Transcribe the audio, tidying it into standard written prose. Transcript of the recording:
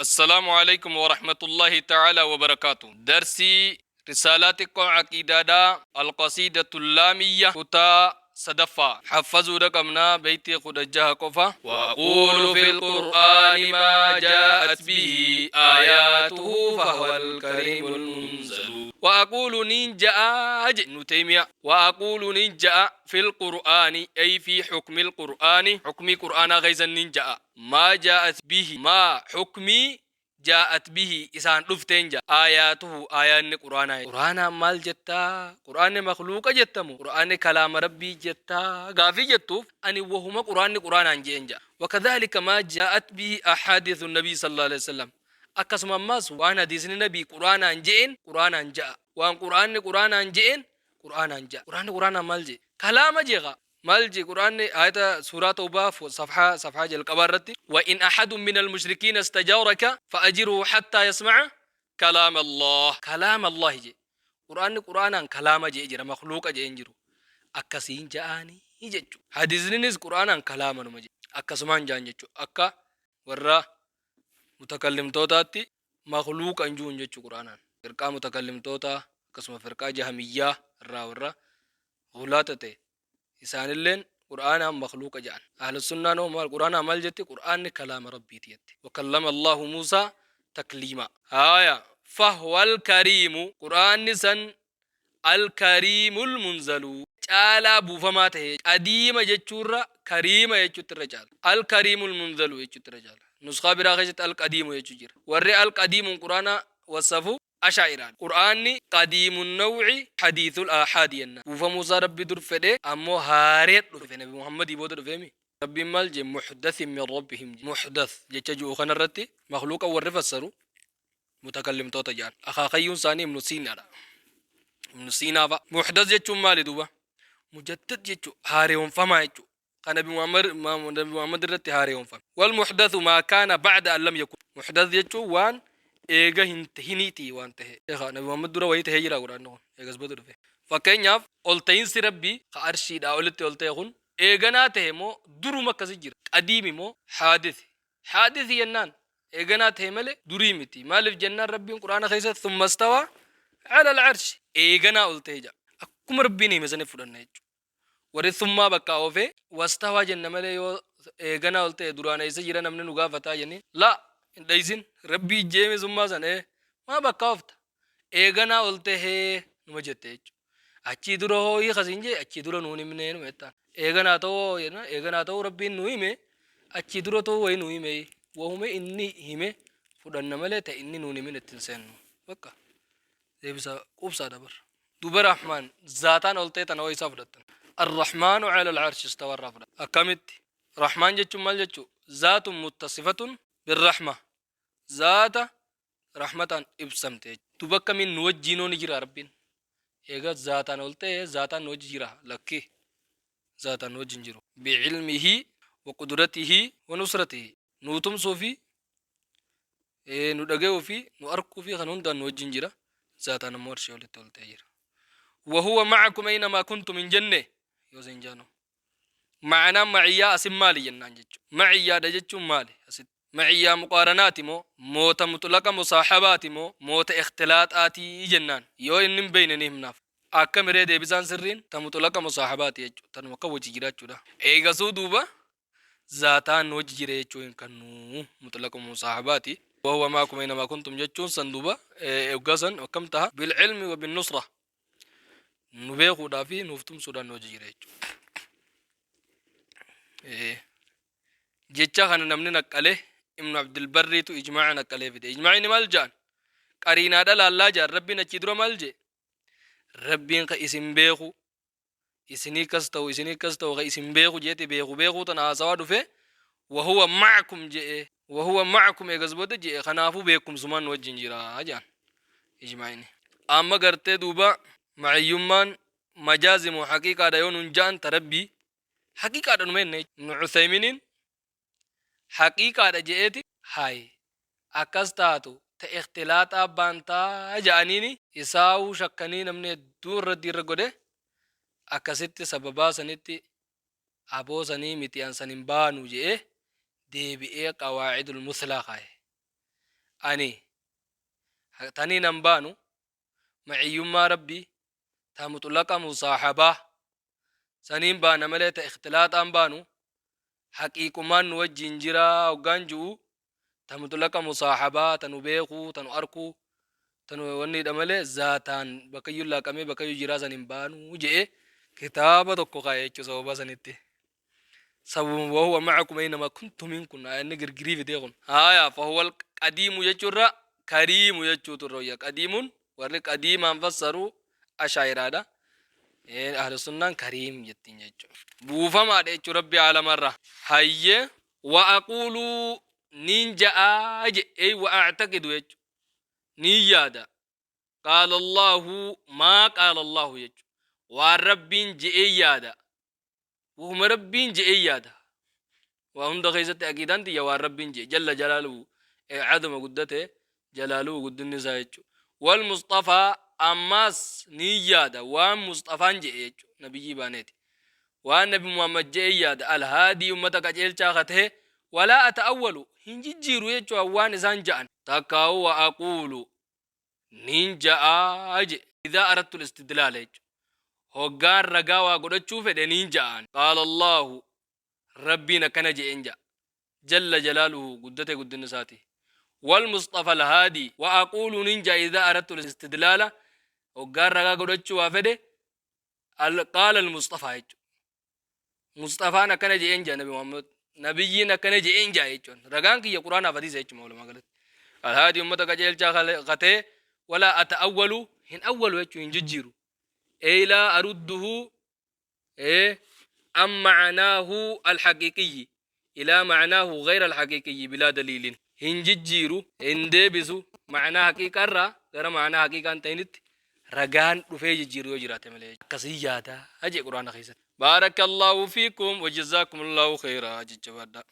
السلام عليكم ورحمة الله تعالى وبركاته. درسي رسالة xiqqoo aqiidaadhaa القصيدة اللامية kutaa sadaffaa حفظuu qabnaa beeytii 16 qofa. وأقول في القرآن ما جاءت به آياته فهو الكريم المنزل. وأقول nin je'a ابن تيمية، وأقول nin je'a في القرآن، أي في حكم القرآن، حكم قرآن keessa nin je'a، ما جاءت به، ما حكمي جاءت به isaan dhufteen ja'a، آياته aayaanni quraanaa. Quraanaan maal jettaa? Quraanni makluuqa jettamu, quraanni kalaama rabbii jettaa gaafii jettuuf, ani wahuma quraanni quraanaan jeen ja'a. وكذلك ما جاءت به أحاديث النبي صلى الله عليه وسلم. Akkasuma ammaas waan hadiisni nabii quraanaan jeen quraanaan ja'a, waan quraanni quraanaan jeen quraanaan ja'a. Quraanni quraanaan maal jee? Kalaama jeeqa. Maal jee quraanni? Ayata suuraa tawbaa safhaa jalqabaa irratti: وإن أحد من المشركين استجارك فأجره حتى يسمع كلام الله. كلام الله jee. Quraanni quraanaan kalaama jee jira, makluuqa jee hin jiru. Akkasiin ja'anii jechu. Hadiisninis quraanaan kalaama numa jee, akkasumaan ja'an jechu. Akka warra mutakallimtootaatti makluuqa hin jiruun jechu quraanaan. Firqaa mutakallimtootaa akkasuma firqaa jahamiyyaa irraa warra hulaata ta'e, isaanilleen qur'aanaan makluuqa jedhan. Ahlusunnaan hoo maal, qur'aanaan maal jetti? Qur'aanni kalaama rabbiiti jetti. وكلم الله موسى تكليما. Haya, فهو الكريم, qur'aanni san الكريم المنزل, caalaa buufamaa ta'e. Qadiima jechuurra kariima jechuutti irra caala. الكريم المنزل jechuutti irra caala. Nuskaa biraa keessatti القديم jechuu jira. Warri القديم qur'aana wasafu ashaa'iraan. Qur'aanni قديم النوع حديث الآحاد jenna. Buufamuusaa rabbi dur fedhe, ammoo haaree dhufe, nabi Muhammadii booda dhufeemi. Rabbiin maal je? محدث من ربهم je. Muhdath jecha ji'u kanarratti makluuqa warri fassaru mutakallimtoota jedhan. Akaakayyuun isaanii Ibnu Siinaadha. Ibnu Siinaa fa'a. Muhdath jechuun maali duuba? Mujaddad jechuu, haareewwanfamaa jechuu. Kan nabi Muhammad irratti haareewwanfame. والمحدث ما كان بعد أن لم يكن. Muhdath jechuun waan eega hin tahiniiti waan tahe. Nabi Muhammad dura wayii tahee jira quraanni kun eegas booda dhufe. Fakkeenyaaf, ol ta'iinsi rabbii ka arshiidhaa olitti ol ta'e kun eeganaa tahe moo duruma akkasi jira? Qadiimi moo haadisi? Haadisi jennaan eeganaa tahe malee durii miti. Maaliif jennaan, rabbiin quraana keessatti ثم استوى على العرش, eeganaa ol ta'e jedha. Akkuma rabbiin hime saniif fudhanna jechuudha. Warri summaa bakka oofee واستوى jenna malee, yoo eeganaa ol ta'e duraan eessa jira namni nu gaafataa jennee laa hin dheeysin. Rabbii ijjeeme summaa sana maa bakka oofta? Eeganaa ol tahee numa jette jechuudha. Achii dura hooyii kasiin jee, achii dura nuun himnee numa jettaan. Eeganaa ta'uu jenna, eeganaa ta'uu rabbiin nu hime, achii dura ta'uu wayii nu hime, wahume inni hime fudhanna malee ta'e inni nuun himin ittiin seennu. Bakka deebisa quubsaa dabar. Duba Rahmaan zaataan ol ta'e tana hoo isaa fudhattan? الرحمن على العرش استوى irraa fudhatan. Akkamitti? Rahmaan jechuun maal jechuu? ذات متصفة بالرحمة. Zaata rahmataan ibsamte. Duba akkamiin nu wajjiinoo ni jira rabbiin? Eega zaataan ol ta'e zaataan nu wajji jira? Lakki, zaataan nu wajjin jiru. بعلمه وقدرته ونصرته, nuu tumsuu fi nu dhaga'uu fi nu arkuu fi kan hundaan nu wajjin jira. Zaataan ammoo arshii olitti ol ta'ee jira. وهو معكم أينما كنتم hin jenne yoo isin jaanu, ma'anaan maciyyaa asin maali jennaan jechuudha. Maciyyaadha jechuun maali asitti? Maciyyaa muqaaranaati moo moota mutlaqa musaahabaati moo moota ikhtilaaxaatii jennaan, yoo inni hin beeyne ni himnaaf. Akka miree deebisaan sirriin ta mutlaqa musaahabaati jechuudha. Tanuma akka wajji jiraachuudha. Eegasuu duuba zaataan wajji jira jechuu hin kannuu, mutlaqa musaahabaati. وهو معكم أينما كنتم jechuun san duuba eeggaa san akkam taha? بالعلم وبالنصرة, nu beekuudhaa fi nuuf tumsuudhaan nu wajji jira jechuudha. Jecha kana namni naqqalee Ibnu Abdilbarriitu ijmaaca naqqalee fide. Ijmaacni maal jedhan? Qariinaadha laallaa jedhan. Rabbiin achii dura maal jedhe? Rabbiin ka isin beeku, isinii kas ta'u, isinii kas ta'u, ka isin beeku jeeti. Beeku beekuu tana haasawaa dhufe. وهو معكم je'e. وهو معكم eegas booda je'e. Kanaafuu beekumsumaan nu wajjin jira jedhan ijmaa'ini. Amma gartee duuba maciyyummaan majaazi moo haqiiqaadha yoo nun ja'an, ta rabbii haqiiqaadha numa jenne. Ibnu Usayminiin haqiiqaadha je'eeti. Hay, akkas taatu ta ikhtilaaxaa baantaa ja'aniini isaawuu shakkanii, namni hedduu irratti irra godhe. Akkasitti sababaa sanitti aboo sanii miti, an san hin baanu je'e, deebi'ee قواعد المثلى kaaye. Ani taniin an baanu maciyyummaa Rabbii ta mutlaqa musaahabaa saniin baana malee ta ikhtilaaxaan baanu. Haqiiqumaan nu wajjiin jiraa hoggaan ju'u, ta mutlaqa musaahabaa, ta nu beekuu, ta nu arkuu, ta nu wanniidha malee zaataan bakkayyuu laaqamee bakkayyuu jiraa san hin baanuu je'e. Kitaaba tokko kaa'e jechuu sababa sanitti. Sababuma wahuwa ma'akum aynama kuntumiin kun ayanni girgirii fidee kun. Haya, fahuwal qadiimu jechuurra kariimu jechuutu irra wayya. Qadiimuun warri qadiimaan fassaru ashaa'iraadha. Ahlu sunnaan kariim jettiin jechuudha. Buufamaadha jechuun Rabbi aalamarra. Hayyee, wa aquulu, niin ja'aa je, wa a'taqidu jechuudha. Niin yaada. Qaala Allahu, maa qaala Allahu jechuudha. Waan Rabbiin je'ee yaada. Wahuma Rabbiin je'ee yaada. Waa hunda keessatti aqiidaan tiyya waan Rabbiin je'e, jalla jalaaluhu, azama guddate, jalaaluhu, guddinni isaa jechuudha. Wal Musxafaa, ammaas ni yaada waan Musxafaan je'e jechuudha. Nabiyyii baaneeti. Waan Nabi Muhammad je'e yaada. Alhaadii, ummata qajeelchaa ka ta'e. Walaa ata'awwalu, hin jijjiiru jechuudha waan isaan ja'an. Takkaa'u wa aquulu, nin ja'aa je'e. Idhaa arattul istidlaala jechuudha. Hoggaan ragaa waa godhachuu fedhe nin ja'aan. Qaala Allaahu, Rabbiin akkana je'en ja'a. Jalla jalaaluhu, guddate guddinni isaati. Wal Musxafa alhaadii. Wa aquulu, nin ja'a, idhaa arattul istidlaala, hoggaan ragaa godhachuu waa fedhe, qaala al-Musxafaa jechuudha. Musxafaan akkana je'een ja'a, Nabi Muhammad. Nabiyyiin akkana je'een ja'a jechuun. Ragaan kiyya Qur'aanaaf hadiisa jechuudha walumaa galatti. Alhaadii, ummata qajeelchaa katee. Walaa ata'awwalu, hin awwalu jechuun hin jijjiiru. Ey laa arudduhu an ma'anaahu alhaqiqiyyi ilaa ma'anaahu ghayra alhaqiqiyyi bilaa daliilin. Hin jijjiiru, hin deebisu ma'anaa haqiiqaa irraa gara ma'anaa haqiiqaa hin ta'initti, ragaan dhufee jijjiiru yoo jiraate malee. Akkasii yaada jee Qur'aana keessatti. Baarakallahu fiikum wa jazaakumullahu khayraa, jajjabaadhaa.